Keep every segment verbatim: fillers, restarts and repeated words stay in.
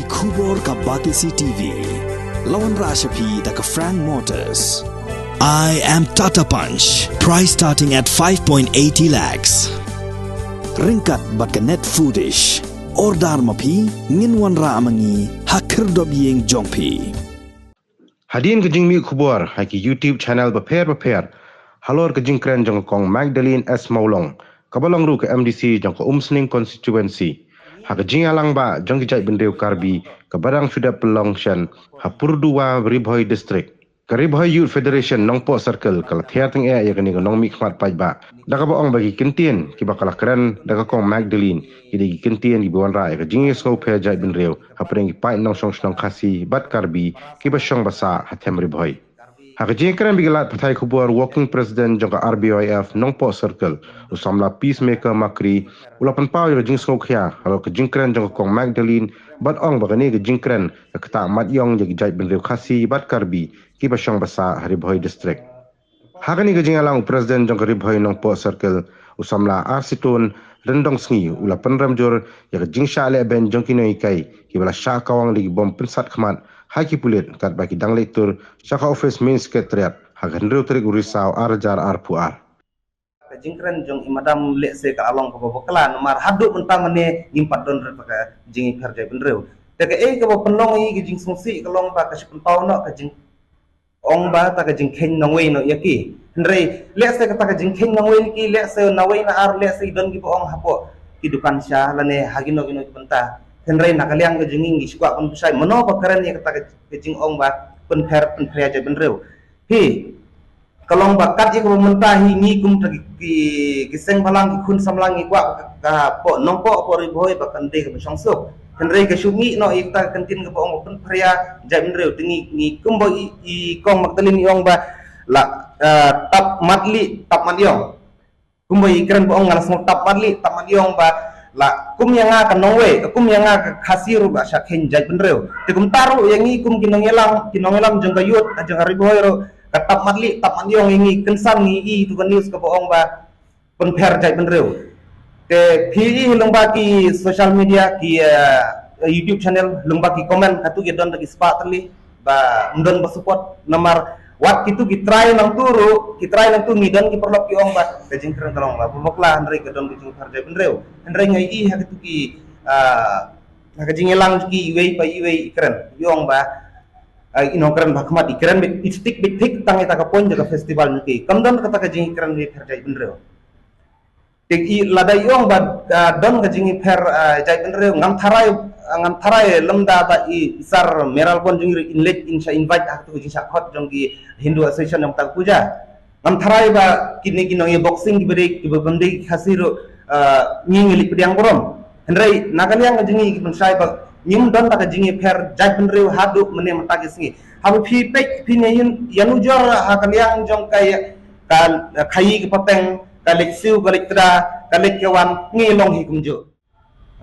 Khubor ka Batesi T V. La wanrah sha phi da ka Frank Motors. I am Tata Punch. Price starting at five point eighty lakhs. Ryngkat bad ka Net Foodish. Order ma phi, ngin wanrah ma ngi ha khyrdop ïing jong phi. Hadien ka jingmih khubor ha ki YouTube channel bapher bapher halor ka jingkren jong ka Kong Magdalene S Mawlong, kaba long ruh ka M D C jong ka Umsning constituency, ha ka jingïalang ba jong ki jaitbynriew Karbi kaba dang shu dep pynlong shen ha Purduwa, Ri Bhoi District. Ka Ri Bhoi Youth Federation Nongpoh Circle ka la thiar tyngeh ïa kane ka nongmihkhmat paidbah da kaba ong ba ki kyntien kiba ka la kren da ka Kong Magdalene ki dei ki kyntien kiba wanrah ïa ka jingïasngewpher jaitbynriew hapdeng ki paid nongshong shnong Khasi bad Karbi kiba shong ba sah ha Them Ri Bhoi. Ha ka jingkren bad ki lad pathai khubor, Working President jong ka R B Y F Nongpoh Circle, u samla Peacemaker Makri, u la pynpaw ïa ka jingsngewkhia halor ka jingkren jong ka Kong Magdalene bad ong ba kane ka jingkren ka ktah mat ïong ïa ki jaitbynriew Khasi bad Karbi kiba shong ba sah ha Ri Bhoi District. Ha kane ka jingïalang, u President jong ka Ri Bhoi Nongpoh Circle, u samla Arsitun Ryndongsngi, u la pynrem jur ïa ka jingshah lehbeiñ jong ki nonghikai kiba la shah kawang da ki bom pynsat khmat ha ki pulit katba ki dang leit tur sha ka office Main Secretariat ha ka hynriew tarik u Risaw ar hajar arphew ar. Ka jingkren jong i madam lehse ka la long kaba bakla namar haduh mynta mynne ngim pat don re ka jingïapher jaitbynriew. Te kaei kaba pynlong ïa ka jingsngewsih ka long ba ka shu pynpaw noh ka jing ong ba ta ka jingkheiñ nongwei noh ïa ki. Hynrei lehse kata ka jingkheiñ nongwei ïa ki, lehse nawei na ar, lehse i don kiba ong hapoh ki dukan sha lane ha kino kino ki bynta. Hynrei na ka liang ka jong ngi ngi shu kwah ban bushai mano ba kren ïa kata ka jingong ba pynpher pynpher ïa jaitbynriew. Hi, ka long ba kat ïa kaba mynta hi ngi kum ta ki, ki, ki seng bhalang, ki khun samla ngi kwah ka, ka poh Nongpoh poh Ri Bhoi ba kan dei kaba shongsuk. Hynrei ka shu mih noh ïa kata ka kyntien kaba ong ba pynpher ïa jaitbynriew. Te ngi, ngi kumba i, i Kong Magdalene i ong ba la, eh, tap mat lieh tap mat ïong. Kumba i kren ba ong nga la sngew tap mat lieh tap mat ïong ba la kum ïa nga ka nongwei, kum ïa nga ka Khasi ruh ba shah kheiñ jaitbynriew. Te kumta ruh ïa ngi kum ki nongïalam, ki nongïalam jong ka youth jong ka Ri Bhoi ruh ka tap mat lieh tap mat ïong ïa ngi, kynsan ngi i tu ka news kaba ong ba pynpher jaitbynriew. Te phi i lyngba ki social media, ki, eh, YouTube channel, lyngba ki comment, katu ki don da ki spah tylli ba ym don ba support namar wat kitu ki try nangtu ruh, ki try nangtu ngi don ki paralok ki ong ba ka jingkren ka long ba bakla, hynrei ka don ka jingpher jaitbynriew. Hynrei nga i ha kitu ki, ah, ha ka jingïalang ki iwei pa iwei i kren i ong ba, ah, i nongkren ba khmat i kren beit, i stick beit thik tang ïa ta ka point da ka festival ngi ki. Kam don kata ka jingkren ba pher jaitbynriew. Te i lada i ong ba, ah, don ka jingïapher, ah, jaitbynriew, ngam tharai, ah, ngam tharai lymda ba i Sir Mayral Born Jyngkyreh in leit in sha invite ha katu ka jingshah khot jong ki Hindu Association jong kata ka puja. Ngam tharai ba kine ki nongïaboxing kiba dei, kiba bym dei Khasi ruh, ah, ngi ngi leit pdiang burom. Hynrei na ka liang ka jong ngi ki pynshai ba ngim don da ka jingïapher jaitbynriew haduh mynne mynta ki sngi. Haba phi peit phin ïa, ïa nujor ha ka liang jong ka ïa, ka, ka khaïi ka pateng, ka leit siew, ka leit kda, ka leit ka wan, ngi long hi kumjuh.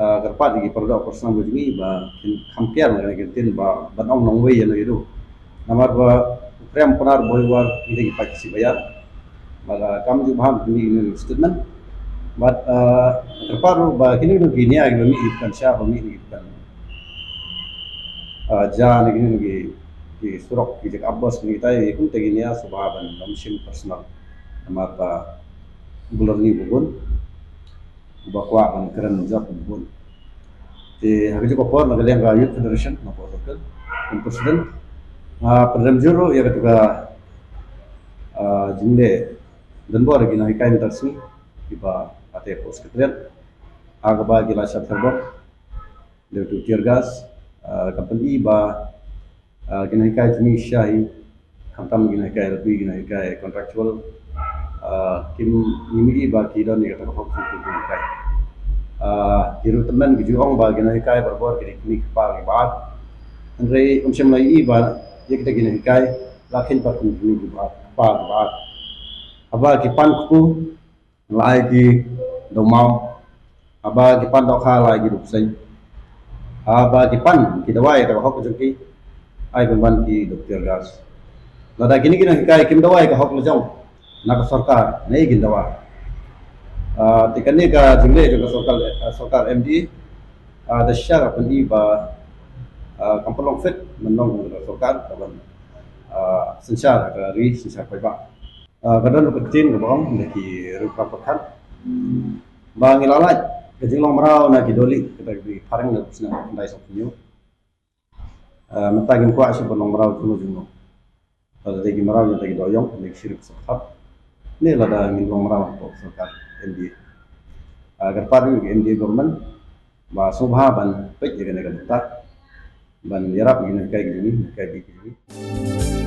Ah, kyrpad ïa ki paralok parasnam ka jong ngi ba kin kham kiar na kane ka ktien ba ban ong nongwei ïa no ïa no. Namar ba u Prem Kunar Bhoi War ngi dei ki paid Khasi ba ïar. Bad, ah, kam ju bha ïa kine ki statement. Bad, ah, kyrpad ruh ba kine ki nia kiba mih ki dukan sha, ba mih ki dukan, ah, ja ne kine ki, ki surok, ki jaka bus, kine kita ïa kumta ki nia sngewbha ban ym shim personal. Namar ba u Blei ni u bun, uba kwah ban kren jop u bun. Te ha kajuh ka por na ka liang ka Youth Federation, na ka Circle, kum president, nga pynrem jur ruh ïa katu ka, ah, jingleh donbor ïa ki nonghikai mynta ka sngi, kiba ate post ka triat, ha kaba ki la shah therbok da utu tear gas, ah, ka pyni ba, ah, ki nonghikai jong ngi shisha hi, khamtam ki nonghikai rugby, ki nonghikai contractual, ah, kim, ngim i ba ki don ïa kata ka hok jong ki nonghikai. Ah, ki ruh tymmen ki ju ong ba ki nonghikai barabor ki dei ki kmie ki kpa kiba ap. Hynrei ym shym la i ba ïa kita ki nonghikai la kheiñ pat kum ki kmie kiba ap, kpa kiba ap. Haba ki pan kpu, la ai ki dewmaw. Haba ki pan dohkha, la ai ki dewpseiñ. Haba ki pan ki dawai kata ka hok jong ki, ai pynban ki da u tear gas. Lada kine ki nonghikai kim dawai ka hok la jong, na ka sorkar ne kin dawa? Ah, te kane ka jingleh jong ka sorkar, ah, sorkar M D A, ah, da shisha ka pyni ba Ah, kam pat long fit ban long kum ka sorkar ka ban, ah, synshar ka ri, synshar paidbah. Ah, ka don ka ktien kaba ong da ki riewkhrong pyrkhat ba ngi la lait ka jinglong mraw na ki dohlieh, kata ka dei phareng na ka snem khyndai sawphew hynñiew. Ah, mynta ngim kwah shuh ban long mraw jongno jongno. Lada dei ki mraw, lada dei ki dohïong, lada dei ki syrip syrthap, ne lada ngin long mraw hapoh sorkar N D A. Ah, ka kyrpad ïa ka N D A government ba sngewbha ban peit ïa kane ka bynta, ban ïarap ïa kine ki kai ki jong ngi, ki kai ki jong ngi.